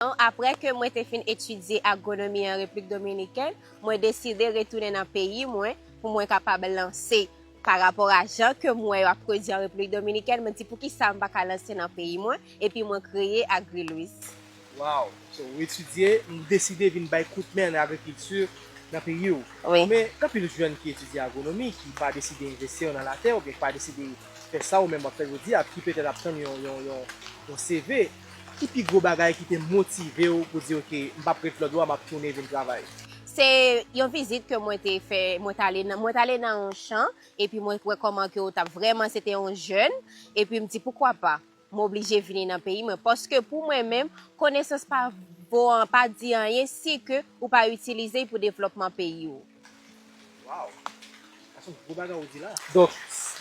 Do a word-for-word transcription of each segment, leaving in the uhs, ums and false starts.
Apre ke mwen te fin etidye agwonomi an Repiblik Dominikèn, mwen deside retounen nan peyi mwen pou mwen kapab lanse pa rapò a jan ke m wè yo ap pwodui an Repiblik Dominikèn, mwen di poukisa m pa ka lanse nan peyi mwen, epi mwen kreye Agri Louise. Wow! So, ou etidye, ou deside vin bay kout men nan agrikilti nan peyi w. Wi. Men, gen anpil jèn ki etidye agwonomi, ki pa deside envesti nan latè, oubyen ki pa deside fè sa ou menm w ap fè jodi a, ki petèt ap tann yon, yon, yon, yon C V. Ki pi gwo bagay ki te motive w pou di, "Oke, m p ap ret lòtbò a, m ap tounen vin travay"? Se yon vizit ke mwen te fè, mwen t ale nan, mwen t ale nan yon chan, epi mwen wè kòman ke yo t ap vrèman, se te yon jèn, epi m di, "Poukwa pa?" M oblije vini nan peyi mwen. Paske pou mwen menm, konesans pa vo, pa di anyen si ke ou pa itilize l pou devlòpman peyi w. Wow! Sa se yon gwo bagay ou di la. Donk,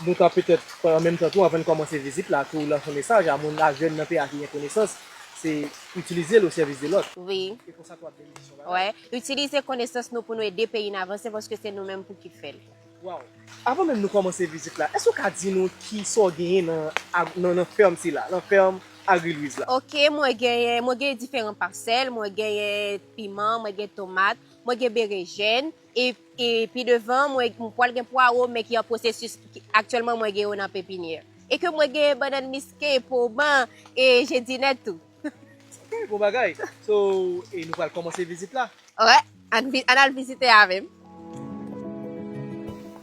nou ta petèt, an menm tan tou, anvan n kòmanse vizit la, tou lanse yon mesaj a moun, a jèn nan peyi a ki gen konesans, se itilize l o sèvis de lòt. Wi. E konsa tou ap benefisye yon bagay. Wè, itilize konesans nou pou nou ede peyi n avanse, paske se nou menm pou ki fè l. Wow! Avan menm nou kòmanse vizit la, èske w ka di nou kisa w genyen nan, ag- nan, nan fèm sila, nan fèm Agri Louise la? Ok, mwen genyen, mwen genyen diferan pasèl, mwen genyen piman, mwen gen tomat, mwen gen berejèn, e, e pi devan, mwen, mwen pral gen pwawo, men ki an pwosesis, ki- aktyèlman mwen gen yo nan pepinyè. E ke mwen genyen bannann miske, poman, e jedinèt tou. Ok, bon bagay. So, e nou pral kòmanse vizit la. Wè, ann vi- ann al vizite avè m.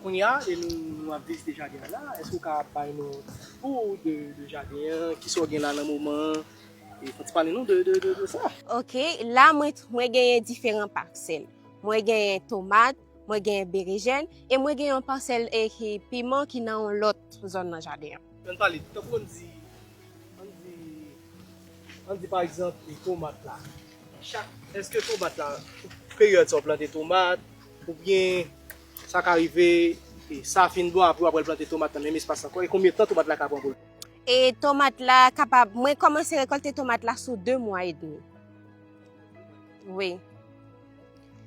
Kounye a, e nou, nou ap vizite jaden an la. Èske w ka bay nou ti kou de, de jaden an, kisa w gen la nan moman an? E fò ti pale nou de, de, de, de sa. Ok, la mwen, mwen genyen diferan pasèl. Mwen genyen tomat, mwen genyen berejèn, e mwen genyen yon pasèl e ki piman ki nan yon lòt zòn nan jaden an. Ann pale, tankou ann di, ann di, ann di pa egzanp, e tomat la. Chak, èske tomat la, peryòd sa w plante tomat, oubyen sa ka rive, e sa fin bon, apre w ap plante tomat nan menm espas ankò, e konbyen tan tomat la ka pran pou l? E tomat la kapab, mwen kòmanse rekòlte tomat la sou de mwa edmi. Wi.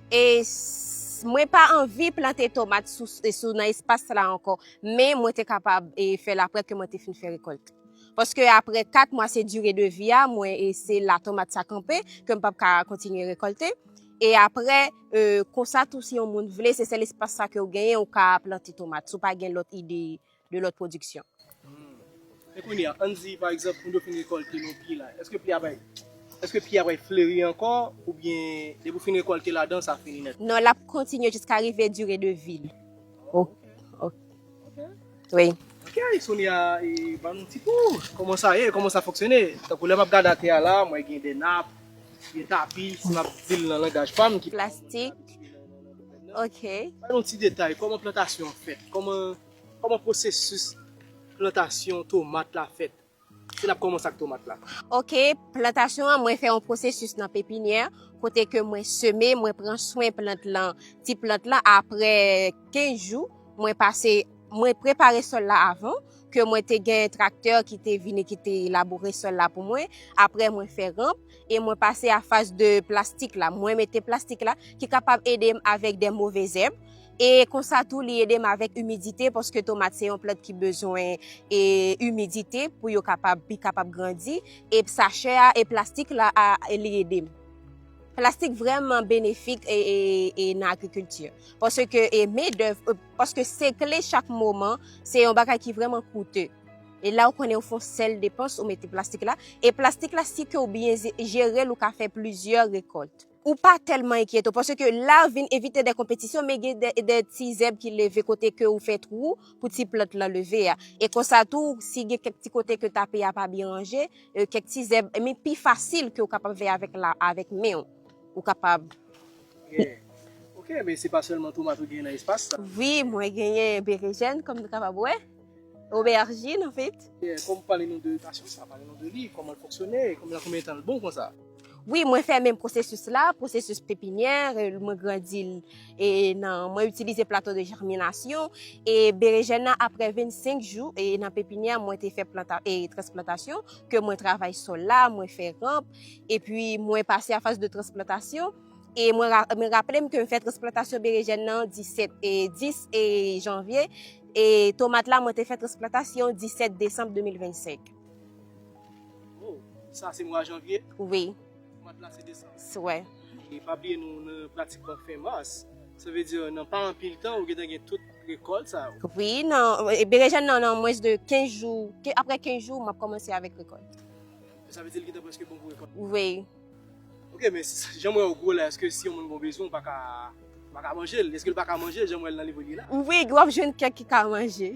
E s- mwen pa anvi plante tomat sou, sou nan espas la ankò, men mwen te kapab e, fè l apre ke mwen te fin fè rekòlt. Paske apre kat mwa se dire de vi a, mwen e se la tomat sa kanpe, ke m p ap ka kontinye rekòlte. E apre, e, konsa tou si yon moun vle, se sèl espas sa ke w genyen, ou ka plante tomat, si w pa gen lòt ide de lòt pwodiksyon. E kounye a, ann di, pa egzanp, moun yo fin rekòlte nan pye la. Èske pye a pral, èske pye a pral fleri ankò, oubyen depi w fin rekòlte ladan, sa fini nèt? Non, l ap kontinye jiska rive dire de vi l. Ok. Wi. Ok, Sonia, e, ban nou ti kou. Kòman sa ye? Kòman sa fonksyone? Tankou lè m ap gade atè a la, mwen gen de nap, gen tapi, si m ap di l nan langaj pa m, ki Plastik. Ok. Ban nou ti detay, kòman plantasyon an fèt? Kòman, kòman pwosesis plantasyon tomat la fèt? Si n ap kòmanse ak tomat la. Ok, plantasyon an, mwen fè yon pwosesis nan pepinyè, kote ke mwen seme, mwen pran swen plant lan, ti plant lan, apre kenz jou, mwen pase, mwen prepare sòl la avan, ke mwen te gen traktè ki te vini, ki te laboure sòl la pou mwen, apre mwen fè ranp, e mwen pase a faz de plastik la, mwen mete plastik la, ki kapab ede m avèk de move zèb, e konsa tou li ede m avèk imidite, paske tomat se yon plant ki bezwen e imidite pou yo kapab, pi kapab grandi, e sachè a, e plastik la, a, e li ede m. Plastik vrèman benefik e, e, e nan agrikilti. Paske e mendèv, e, paske se kle chak moman, se yon bagay ki vrèman koute. E la ou konnen ou fè yon sèl depans, ou mete plastik la. E plastik la, si ke ou byen ze- jere l, ou ka fè plizyè rekòlt. Ou pa tèlman enkyete w, paske la vin evite de konpetisyon, men gen de, de ti zèb ki leve kote ke ou fè twou pou ti plant lan leve a. E konsa tou, si gen kèk ti kote ke tapi a pa byen ranje, e, kèk ti zèb, men pi fasil ke ou kapab fè avèk la, avèk men w. Ou kapab. Ok. Ok, men se pa sèlman tomat ou genyen nan espas sa. Wi, mwen genyen berejèn, kòm nou kapab wè. Obèjin, anfèt. E, kòm pale nou de pasyon sa, pale nou de li, kòman l fonksyone, kòman, konbyen tan l bon konsa? Wi, mwen fè menm pwosesis la, pwosesis pepinyè, e, mwen grandi l, e nan, mwen itilize plato de jèminasyon, e berejèn nan apre vennsenk jou, e nan pepinyè, mwen te fè planta, e transplantasyon, ke mwen travay sòl la, mwen fè ranp, epi mwen pase a faz de transplantasyon, e mwen ra- mwen raple m ke m fè transplantasyon berejèn nan disèt, e dis, e janvye, e tomat la, mwen te fè transplantasyon disèt desanm de mil vennsenk. Oh, sa se mwa janvye? Wi. Mwa de la se desanm. Wè. E pa bliye nou nan pratikman fen mas. Sa vle di nan pa anpil tan ou gentan gen tout rekòlt sa yo. Wi, nan e, berejèn nan nan mwens de kenz jou, ke- apre kenz jou m ap kòmanse avèk rekòlt. Sa vle di l gentan prèske bon pou rekòlt. Wi. Ok, men si- jan m wè w gwo la, èske si yon moun gen bezwen, ou pa ka, pa ka manje l? Èske l pa ka manje l jan m wè l nan nivo li la? Wi, w ap jwenn kèk ki ka manje.